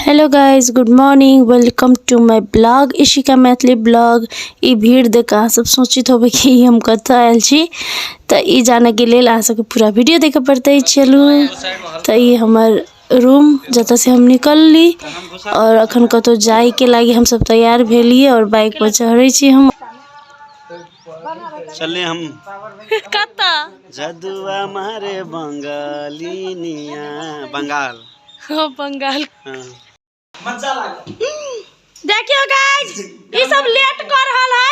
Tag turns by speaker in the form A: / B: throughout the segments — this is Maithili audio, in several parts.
A: Hello guys, good morning, welcome to my blog Ishika Maithili blog. ई भीड़ देख कऽ अहाँ सब सोचित होबै कि हम कतऽ आयल छी, तऽ ई जानऽके लेल अहाँ सबके पूरा वीडियो देखऽ पड़तै। चलू, तऽ ई हमर रूम जतऽसँ हम निकलली और अखन कतहु जाइके लागि हमसब तैयार भेलियै और बाइक पर चढ़ै छी हम।
B: चले हम
A: कतऽ?
B: जदुआ मारे बंगालिनिया, बंगाल।
A: हाँ, बंगाल।
B: हाँ।
A: देखियो गाइस, ई सब लेट कर रहल है।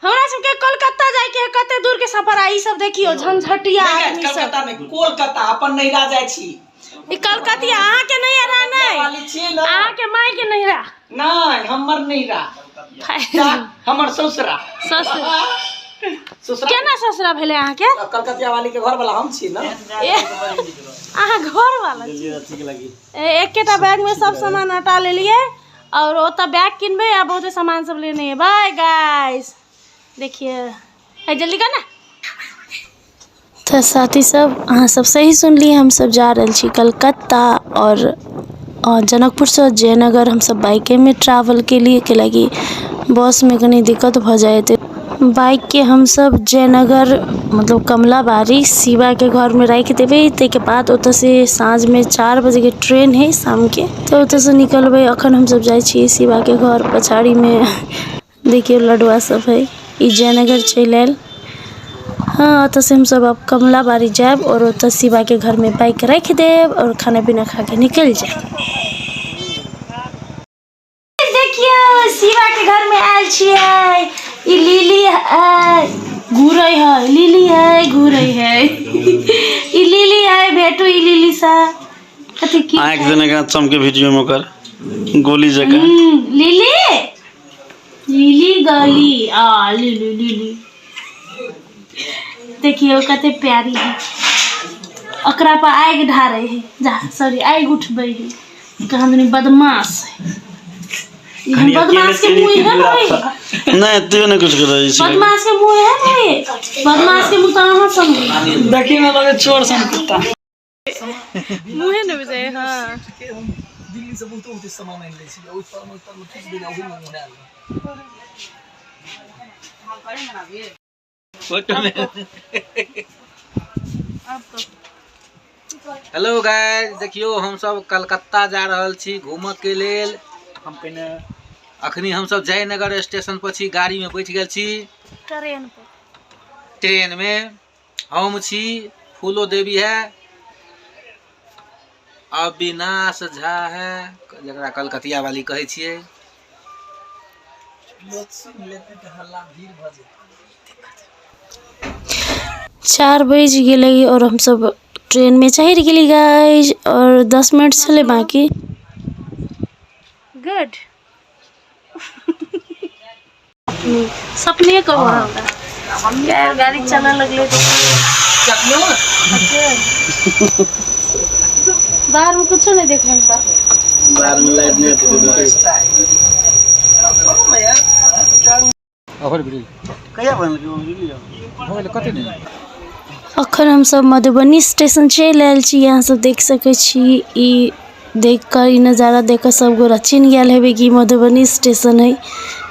A: हमरा सबके कोलकाता जाय के है, कते दूर के सफर है। ई सब देखियो झंझटिया आदमी सब।
C: कलकत्ता नहीं, कोलकाता अपन नैहरा जाय छी।
A: ई कलकतिया अहाँ के नैहरा नहीं,
C: वाली छी ना।
A: अहाँ के माय के नैहरा।
C: नहीं, हमर नैहरा, हमर ससुरा।
A: ससुर।
C: ससुरा।
A: केना ससुरा भेलै अहाँ के?
C: कलकतिया वाली के घर वाला हम छी ना।
A: ए, अहाँ घर वाला छी। ए, एकेटा बैग में सब सामान हटा लेलिए और ओतऽ बैग किनबै आ बहुते सामान सब लेने है। बाय गाइस, देखिए ए, जल्दी कर ना। तऽ साथी सब, अहाँ सब सही सुनलियै, हमसब जा रहल छी कलकत्ता और जनकपुरसँ जयनगर हमसब बाइकेमे ट्रैवल केलियै, कैलाकि बसमे कनी दिक्कत भऽ जाइत। बाइकके हमसब जयनगर मतलब कमलाबाड़ी शिवाके घरमे राखि देबै, ताहिके बाद ओतऽसँ साँझमे 4 बजेके ट्रेन हइ शामके, तऽ ओतऽसँ निकलबै। अखन हमसब जाइ छी शिवाके घर। पछाड़ीमे देखियौ लडुआ सब है। ई जयनगर चलि आयल। हाँ, ओतऽसँ हमसब आब कमलाबाड़ी जायब और ओतऽ शिवाके घरमे बाइक राखि देब और खाना पीना खाके निकलि जायब। देखियौ शिवा के घर में आयल छियै। ई लिली है, घूरै है, लिली है, घूरै है। ई लिली है, भेटू ई लिली सा कथी की
B: आँखि देने का चमके वीडियो में ओकर गोली जकाँ।
A: लिली लिली गली आ लिली लिली, देखियौ कते प्यारी है। ओकरा पर आगि ढारै है, जा सॉरी आगि उठबै है। कहाँ दुनी बदमाश है ई। हम बदमाश के मुंह एहन होय?
B: नहीं, तू नहीं कुछ कर रही।
A: बदमाश के मुंह एहन होय? बदमाश के मुंह तऽ अहाँ सन होय।
C: देखी में लगे चोर सन कुत्ता।
A: मुँहे ने बुझाय। हाँ,
C: दिल्ली से बहुत बहुत सामान आनि लै छी, ओहि पर ओहि पर ठुस देले, ओहि में उड़ायल।
D: हेलो गाइस, देखियो हमसब कलकत्ता जा रहल छी घूमऽ के लेल।
C: हम पहिने
D: अखनी हमसब जयनगर स्टेशन पर छी, गाड़ी में बैठ गेल छी।
A: ट्रेन पर।
D: ट्रेन में हम छी, फूलो देवी है, अविनाश झा है, जकरा कलकतिया वाली कहै छियै।
C: लोक सुनि लेतै तऽ हल्ला भीड़ भऽ जेतै।
A: 4 बजि गेलै और हमसब ट्रेनमे चढ़ि गेली गाइस और 10 मिनट छलै बाकी। गुड, सपने कहू हमरा यार, गाड़ी चलऽ लगलै। बाहर में कुछो नहीं देख रहा।
B: बाहर में लाइट नहीं आती थी। कहिया बनल?
A: अखन हमसब मधुबनी स्टेशन चलि आयल छी। अहाँ सब देख सकै छी। ई देख कऽ, ई नजारा देख कऽ सब गोरा चिन्ह गेल हेबै कि ई मधुबनी स्टेशन है,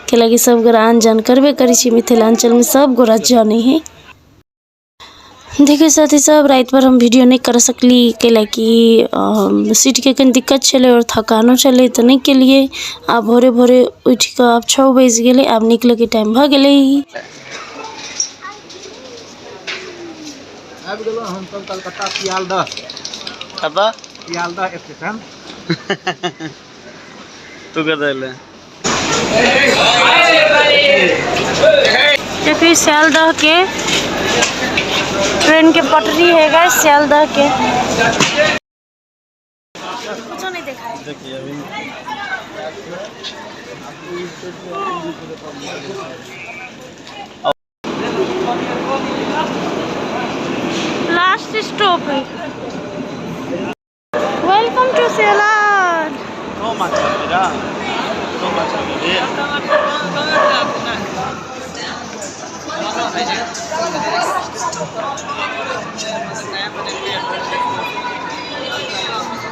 A: कैलाकि सब गोरा आन जान करबे करै छी। मिथिलाञ्चलमे सब गोरा जानै है। देखियौ साथी सब, राति भर हम वीडियो नहि कर सकली, कैलाकि सीटके कनि दिक्कत छलै आओर थकानो छलै, तऽ नहि केलियै। आब भोरे भोरे उठि कऽ आब 6 बजि गेलै, आब निकलैके टाइम भऽ गेलै।
D: आबि गेलहुँ हमसब कलकत्ता सियालदह।
B: कतऽ?
D: सियालदह स्टेशन।
B: तू कतऽ एलै?
A: देखिए सियालदह के ट्रेन के पटरी है गाइस, सियालदह के। कुछो नहीं देखा है।
B: देखिए अभी
A: लास्ट स्टॉप है। Welcome to Selan.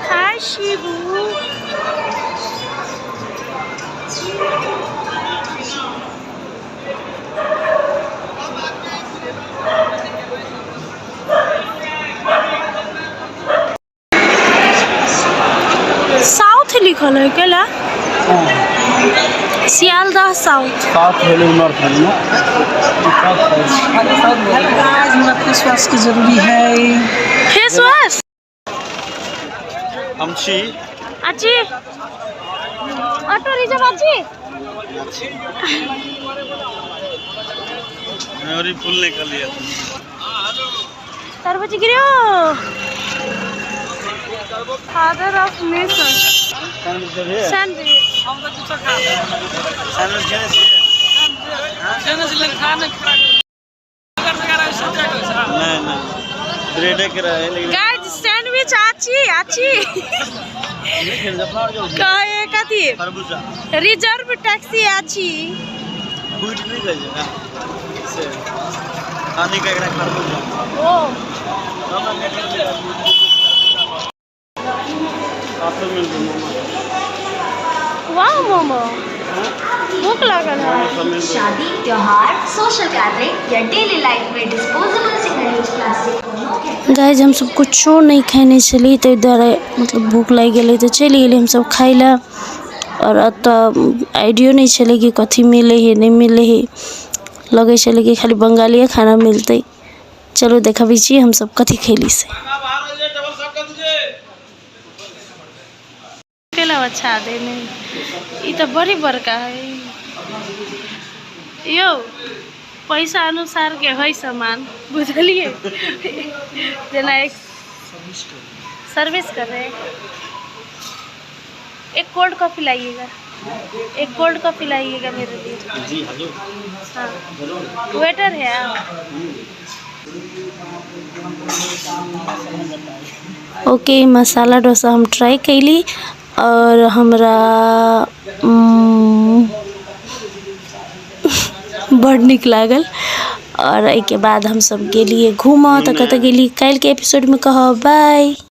A: Hi Shibu. South लिखल है केला सियालदह साउथ।
B: साउथ भेलै, नॉर्थ भेलै ना।
C: गाइस, हमरा फेस वॉश के जरूरी है।
A: Face wash.
B: हम छी।
A: अच्छी ऑटो रिजर्व अच्छी।
B: मेमोरी फुल नहीं कर लिया।
A: तरबूज गिरो। Father of nation. Sandwich.
B: Sandwich खेने छियै? नहीं नहीं, ब्रेडे के रहे लेकिन।
A: गाइस, सैंडविच आची आची।
B: नहीं खेल अपना और जो
A: कहे कथी?
B: खरबूजा।
A: रिजर्व टैक्सी आची।
B: बूट नहीं कहै छै से खाने का एकरा खरबूजा।
A: ओ।
B: हमरा नहि खेल साथो मिलतै मोमो।
A: वाह, मोमो, भूख लागल है।
B: सब मिलतै।
E: शादी, त्योहार, सोशल गैदरिंग या डेली लाइफ में डिस्पोजेबल सिंगल यूज प्लास्टिक को नो कहते
A: गाइस, हमसब कुछो नहि खेने छली, ताहि दुआरे मतलब भूख लागि गेलै तऽ चलि गेली हमसब खाइ लए। आओर एतऽ आइडियो नहि छलै कि कथी मिलै हइ, नहि मिलै हइ। लगै छलै कि खाली बंगालिए खाना मिलतै। चलू, देखबै छी हमसब कथी खैली से। केला अच्छा देने ई तऽ बड़ी बड़का है यौ। पैसा अनुसार के है सामान, बुझलिए? जेना एक सर्विस कर रहे हैं। एक कोल्ड कॉफ़ी लाइएगा, एक कोल्ड कॉफ़ी लाइएगा मेरे लिए।
B: जी हजूर।
A: हाँ, वेटर है आप? ओके, मसाला डोसा हम ट्राई कैली और हमरा बड़ नीक लागल। और एहिके बाद हमसब गेलियै घूमऽ। तऽ कतऽ गेली, काल्हिके एपिसोडमे कहब। बाय।